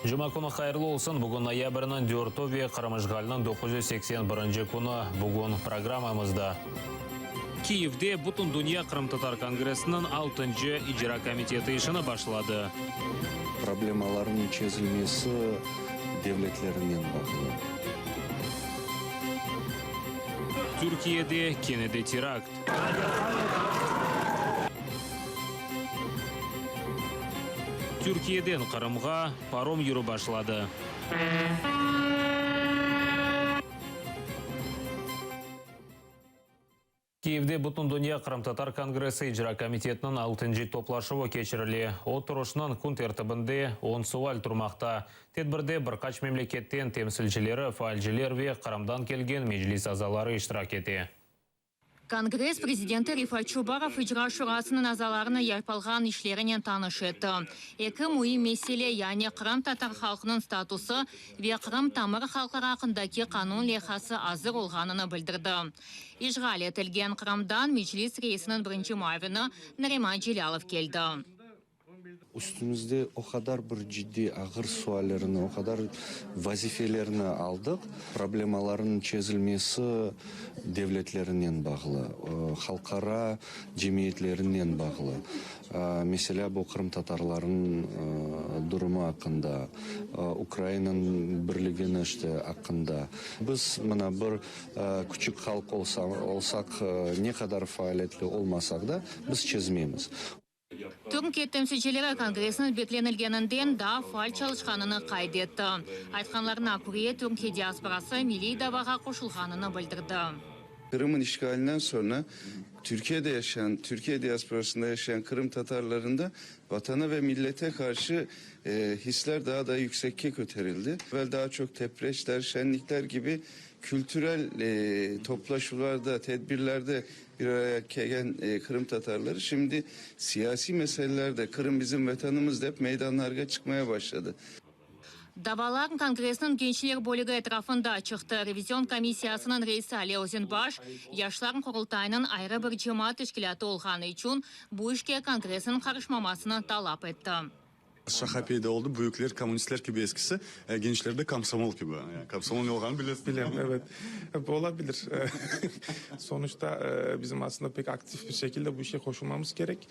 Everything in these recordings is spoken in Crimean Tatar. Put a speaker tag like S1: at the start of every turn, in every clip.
S1: Cuma künü hayırlı olsun! Bugün noyabrniñ dörtü ve Qırım işğaliniñ 981 künü. Bugün programmamızda. Kiyevde Bütündünya qırımtatar kongressiniñ altıncı icra komiteti işini başladı.
S2: Problemalarnıñ çezilmesi devletlerinen bağlı.
S1: Türkiyede kene de terakt. Türkiyeden Qırımğa parom yürip başladı. Kiyevde Bütündünya qırımtatar kongressi icra komitetiniñ altıncı toplaşuvı keçirile. Oturışnıñ kün tertibinde on sual turmaqta. Tedbirde bir qaç memleketten temsilcileri, faalciler ve Qırımdan kelgen Meclis azaları iştirak ete.
S3: Kongress prezidenti Refat Çubarov İcra şurasınıñ azalarını yapılğan işlerinen tanış etti. Eki müim mesele, yani qırımtatar halqınıñ statusı ve Qırım tamır halqları aqqındaki qanun leyhası azır olğanını bildirdi. İşğal etilgen Qırımdan Meclis reisiniñ birinci muavini Nariman Celâlov keldi.
S2: Üstümizde o qadar bir ciddiy, ağır suallerni, o qadar vazifelerni aldıq. Problemalarnıñ çezilmesi devletlerinen bağlı, halqara cemiyetlerinen bağlı. Meselâ, bu qırımtatarlarnıñ durumı aqqında, Ukrainanıñ birligini işte aqqında. Biz mına bir küçük halq olsaq, ne qadar faaliyetli olmasaq da, biz çezmemiz.
S3: Türkiye temsilcileri Kongressniñ beklenilgeninden daa faal çalışqanını qayd etti. Aytqanlarına köre, Türkiye diasporası milliy davağa qoşulğanını bildirdi.
S4: Qırım'ın işgalinden sonra Türkiye'de yaşayan, Türkiye diasporasında yaşayan Qırım Tatarlarında vatana ve millete qarşı hisler daha da yüksekke köterildi. Evvel daha çoq tepreçler, şenlikler kibi kültürel toplaşuvlarda, tedbirlerde Bir araya kelgen Qırım Tatarları şimdi siyasiy meselelerde Qırım bizim vetanımız dep meydanlarğa çıqmaya başladı.
S3: Davalar Kongressniñ gençler bölügi etrafında çıqtı. Revizion komissiyasınıñ reisi Ali Özenbaş, Yaşlar Qurultayınıñ ayrı bir cemaat teşkilâtı olğanı içün bu işke Kongressniñ qarışmamasını talap etti.
S5: Şaqa peyda oldı, büyükler kommunistler kibi eskisi, gençler de komsomol kibi. Yani komsomol ne olğanını bilesiz.
S6: Bilem, evet. Olabilir. Sonuçta bizim aslında pek aktif bir şekilde bu işe qoşulmamız kerek.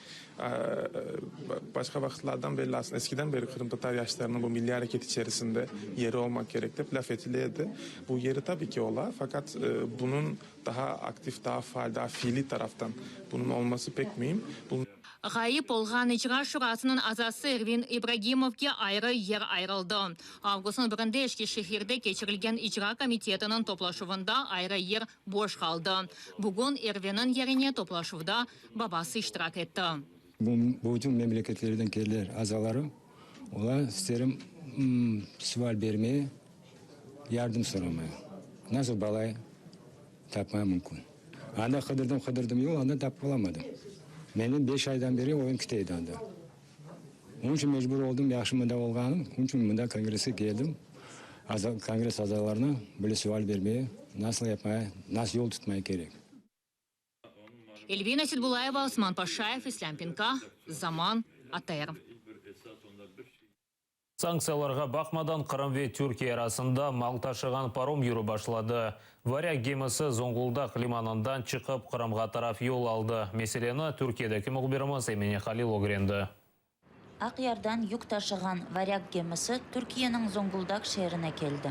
S6: Başqa vaqıtlardan belli aslında, eskiden beri qırımtatar yaşlarınıñ bu milliy areket içerisinde yeri olmaq kerek dep laf etile edi. Bu yeri tabii ki ola, faqat bunıñ daha aktif, daha faal, daha fiiliy taraftan bunıñ olması pek müim.
S3: Ğayıp olğan İcra şurasınıñ azası Ervin İbragimovge ayrı yer ayırıldı. Avgustnıñ birinde Eskişehirde keçirilgen İcra komitetiniñ toplaşuvında ayrı yer boş qaldı. Bugün Ervinniñ yerine toplaşuvda babası iştirak etti.
S7: Bu bütün memleketlerden keldiler azaları, olar isterim sual bermeye, yardım soramaya. Nasıl balay Tapmay mümkün. Anda qıdırdım, qıdırdım, yoq, anda tapıp olamadım. Meni beş aydan beri oyun kite edi anda. Onıñ içün mecbur oldım, yahşı mında olğanım, onıñ içün mında kongresske keldim, aza, kongress azalarına böyle sual bermeye, nasıl yapmaya, nasıl yol tutmaya kerek.
S3: Elvina Setbulayeva, Osman Paşayev, İslâm Pinka, Zaman, ATR.
S1: Sanktsiyalarğa baqmadan, Qırım ve Türkiye arasında mal taşığan parom yürip başladı. Varyag gemisi Zonguldak limanından çıqıp, Qırımğa taraf yol aldı. Meseleni Türkiyedeki mühbirimiz Emine Halil ögrendi.
S8: Aqyardan yük taşığan Varyag gemisi Türkiyeniñ Zonguldak şeerine keldi.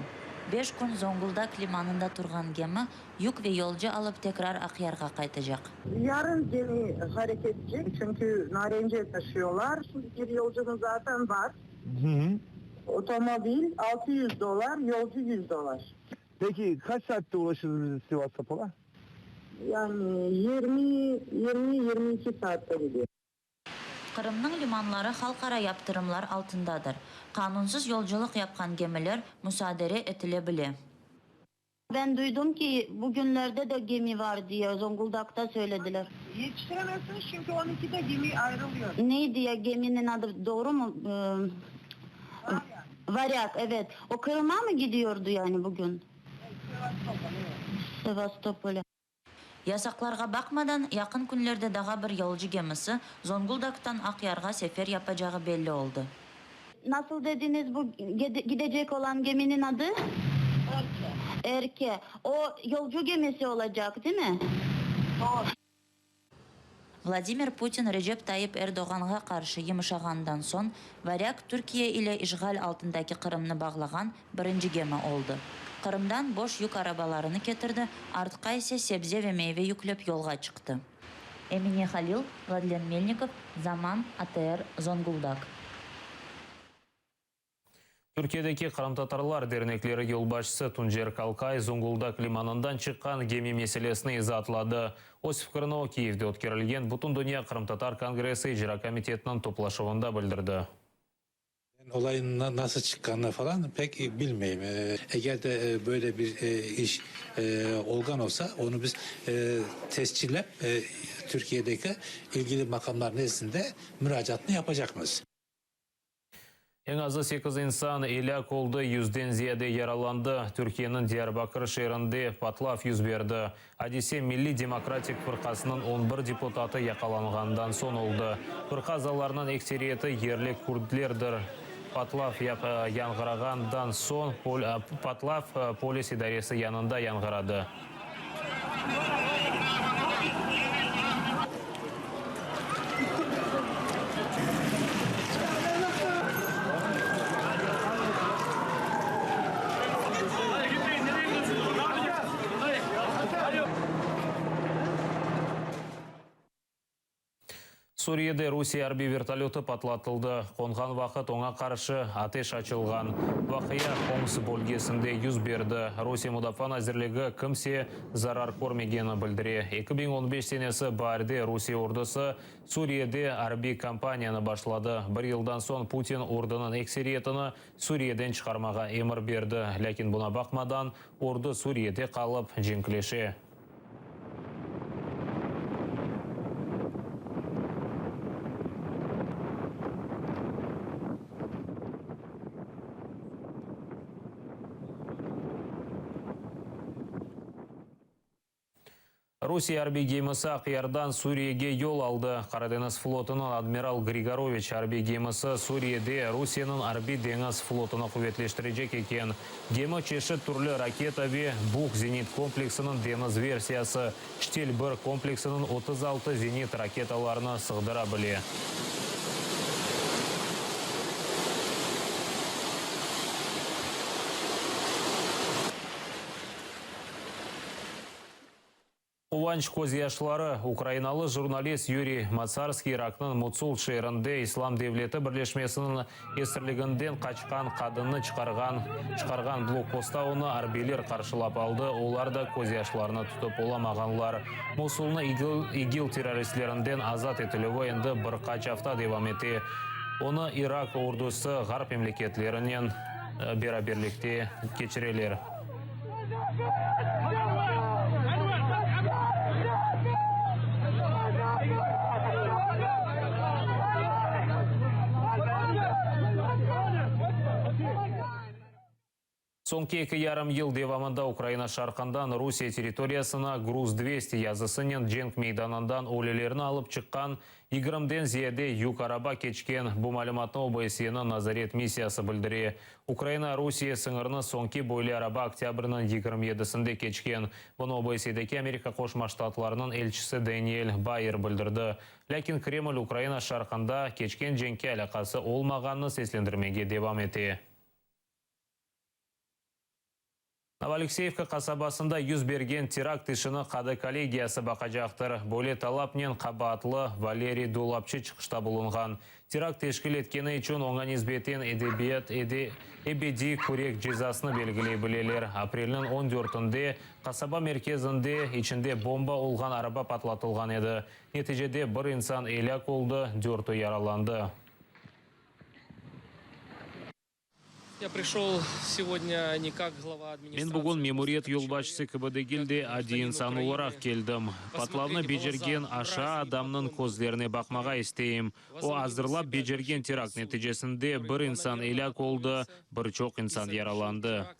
S8: Beş kün Zonguldak limanında turğan gemi yük ve yolcu alıp tekrar Aqyarğa qaytacaq.
S9: Yarın gemi hareket edecek, çünki narenci taşıyorlar. Bir yolcumız zaten bar. Otomobil 600 dollar, yolcu 100 dollar.
S10: Peki, qaç saatte ulaşırız biz Sevastopol'a?
S9: Yani yirmi, yirmi, 22 saatte gidiyor.
S8: Qırımnıñ limanları halqara yaptırımlar altındadır. Qanunsız yolculıq yapqan gemiler musadere etile bile.
S11: Ben duydum ki, bugünlerde de gemi var diye, Zonguldakta söylediler.
S9: Yetiştiremezsiniz, çünki on ikide gemi ayrılıyor.
S11: Neydi ya geminin adı, doğru mu? Varyag. Varyag, evet. O Kırıma mı gidiyordu yani bugün?
S9: Evet, Sevastopol, evet.
S11: Sevastopol'a.
S8: Yasaqlarğa baqmadan, yaqın künlerde daha bir yolcu gemisi Zonguldaktan Aqyarğa sefer yapacağı belli oldı.
S11: Nasıl dediñiz bu gidecek olan geminiñ adı? Erke. Erke. O, yolcu gemisi olacaq, değil mi? Doğru.
S8: Vladimir Putin Recep Tayyip Erdoğanğa qarşı yımşağandan soñ Varyag Türkiye ile işğal altındaki Qırımnı bağlağan birinci gemi oldı. Qırımdan boş yük arabalarını ketirdi, artqa ise sebze ve meyve yüklep yolğa çıqtı. Emine Halil, Vladlen Melnikov, Zaman, ATR, Zonguldak.
S1: Türkiyedeki qırımtatarlar dernekleri yolbaşçısı Tuncer Kalkay Zonguldak limanından çıqqan gemi meselesini izaatladı. Öz fikrini o Kiyevde ötkerilgen Bütündünya qırımtatar kongressi icra komitetiniñ toplaşuvında bildirdi.
S12: Men olayın nasıl çıqqanını falan pek bilmeyim. Eger de böyle bir iş olğan olsa, onı biz tescillep Türkiyedeki ilgili maqamlar nezdinde muracaatnı yapacaqmız.
S1: Eñ azı sekiz insan elâk oldı, yüzden ziyade yaralandı. Türkiyeniñ Diyarbakır şeerinde patlav yüz berdi. Adise Milliy demokratik fırqasınıñ on bir deputatı yaqalanğandan soñ oldı. Fırqa azalarınıñ ekseriyeti yerli kürdlerdir. Patlav yañğırağandan soñ patlav polis idaresi yanında yañğıradı. Suriyede Rusiye arbiy vertolötı patlatıldı. Qonğan vaqıt oña qarşı ateş açılğan. Vaqia Homs bölgesinde yüz berdi. Rusiye Mudafaa nazirligi kimse zarar körmegeni bildire. 2015 senesi baarde Rusiye ordusı Suriyede arbiy kampaniyanı başladı. Bir yıldan soñ Putin ordunıñ ekseriyetini Suriyeden çıqarmağa emir berdi. Lâkin buna baqmadan, ordu Suriyede qalıp cenkleşe. Rusiye arbiy gemisi Aqyardan Suriyege yol aldı. Qaradeñiz flotunıñ Admiral Grigoroviç arbiy gemisi Suriyede Rusiyeniñ arbiy-deñiz flotunı quvetleştirecek eken. Gemi çeşit türlü raketa ve Buk zenit kompleksiniñ deñiz versiyası, Ştil bir kompleksiniñ 36 zenit raketalarını sığdıra bile. Quvanç közyaşları, ukrainalı jurnalist Yuriy Matsarskiy İraqnıñ Motsul şeerinde İslam devleti birleşmesiniñ esirliginden qaçqan qadınnı çıqarğan çıqarğan blokpostta onı arbiyler qarşılap aldı, olar da közyaşlarını tutıp olamağanlar. Mosulnı İGİL terroristlerinden azat etilüvi endi bir qaç afta devam ete. Onı İraq ordusı ğarp memleketlerinen beraberlikte keçireler. Soñki eki yarım yıl devamında Ukraina şarqından Rusiye territoriyasına Gruz dvesti yazısınen cenk meydanından ölülerni alıp çıqqan yigirmiden ziyade yük araba keçken. Bu malümatnı OBSYeniñ nazaret missiyası bildire. Ukraina-Rusiye sıñırını soñki böyle araba oktâbrniñ 27-sinde keçken. Bunı OBSYedeki Amerika Qoşma Ştatlarınıñ elçisi Daniel Bayer bildirdi. Lâkin Kreml Ukraina şarqında keçken cenkke alâqası olmağanını seslendirmege devam ete. Novoalekseyevka qasabasında yüz bergen terakt işini qadı kollegiyası baqacaqtır. Böyle talapnen qabaatlı Valeriy Dolapçı çıqışta bulunğan. Terakt teşkil etkeni içün oña nisbeten edebiyat ebediy kürek cezasını belgiley bileler. Aprelniñ on dörtünde qasaba merkezinde içinde bomba olğan araba patlatılğan edi. Neticede bir insan elâk oldı, dörtü yaralandı. Men bugün memuriyet yolbaşçısı kibi degil de, adiy insan olaraq keldim. Patlavnı becergen aşaa adamnıñ közlerine baqmağa isteyim. O azırlap becergen terakt neticesinde bir insan elâk oldı, bir çoq insan yaralandı.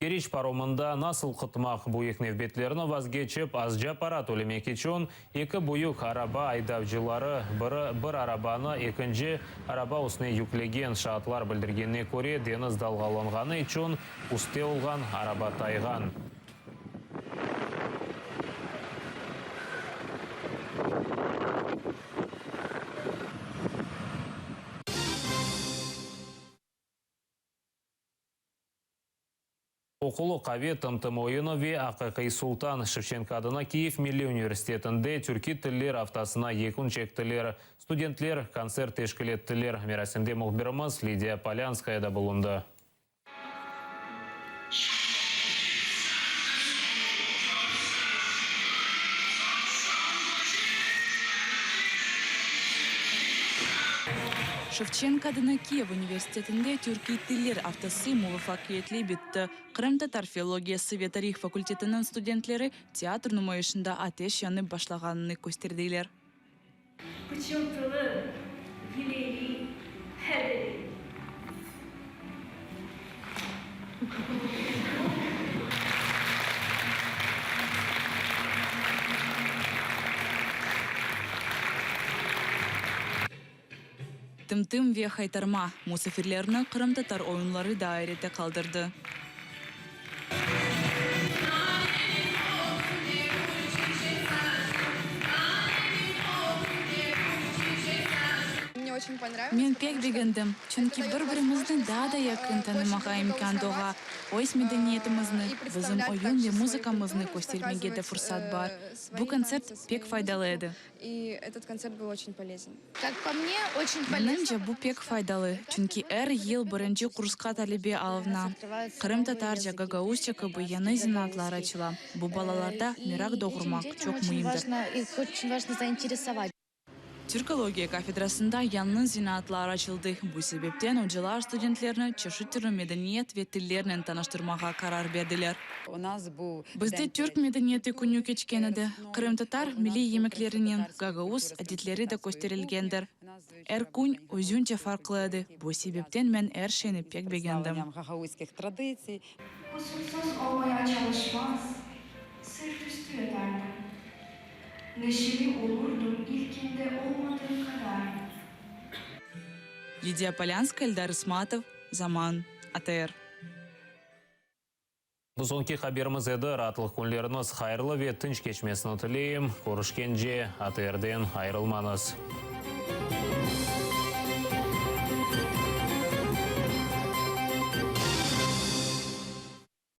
S1: Keriç paromında nasıl qıtmaq büyük nevbetlerni vazgeçip, azca para tölemek içün, eki büyük araba aydavcıları biri bir arabanı ekinci araba üstüne yüklegen. Şaatlar bildirgenine köre, deñiz dalğalanğanı içün üstte olğan araba tayğan. Oqulı qave, Tım-tım oyunı ve Aqiqiy sultan Şevçenko adına Kiyev milliy universitetinde türkiy tiller aftasına yekün çektiler. Studentler kontsert teşkil ettiler. Merasimde mühbirimiz Lidiya Polânskaya da bulundı.
S13: Şevçenko adına Kiyev universitetinde Türkiy tiller aftası muvafaqiyetli bitti. Qırımtatar filologiyası ve tarih fakultetiniñ studentleri teatr numayışında ateş yanıp başlağanını kösterdiler.
S14: Pıçıltılı, hileli, heleli.
S13: Tım-tım ve haytarma musafirlerni qırımtatar oyunları da ayrette qaldırdı. Men pek begendim, çünki bir-birimizni daa da yaqın tanımağa imkân doğa, öz medeniyetimizni, bizim oyun ve muzıkamıznı köstermege de fursat bar. Bu kontsert pek faydalı edi. Menimce, bu pek faydalı, çünki er yıl birinci kursqa talebe alına. Qırımtatarca, gagauzca kibi yañı zenaatlar açıla. Bu balalarda meraq doğurmaq çoq müimdir. Türkologiya kafedrasında yañı zenaatlar açıldı. Bu sebepten ocalar studentlerni çeşit türlü medeniyet ve tillernen tanıştırmağa qarar berdiler. Bizde Türk medeniyeti künü keçken edi. Qırımtatar milliy yemeklerinen gagauz adetleri de kösterilgendir. Er kün özünce farqlı edi, bu sebepten men er şeyni pek begendim.
S14: Husursuz olmaya çalışmaz, sırt üstü yatardım. Neşeli olurdım ilkinde olmadığım qadar.
S13: Lidiya Polânskaya, Eldar İsmatov, Zaman, ATR.
S1: Bu soñki haberimiz edi. Raatlıq künleriñiz hayırlı ve tınç keçmesini tileyim. Körüşkence, ATRden ayırılmañız.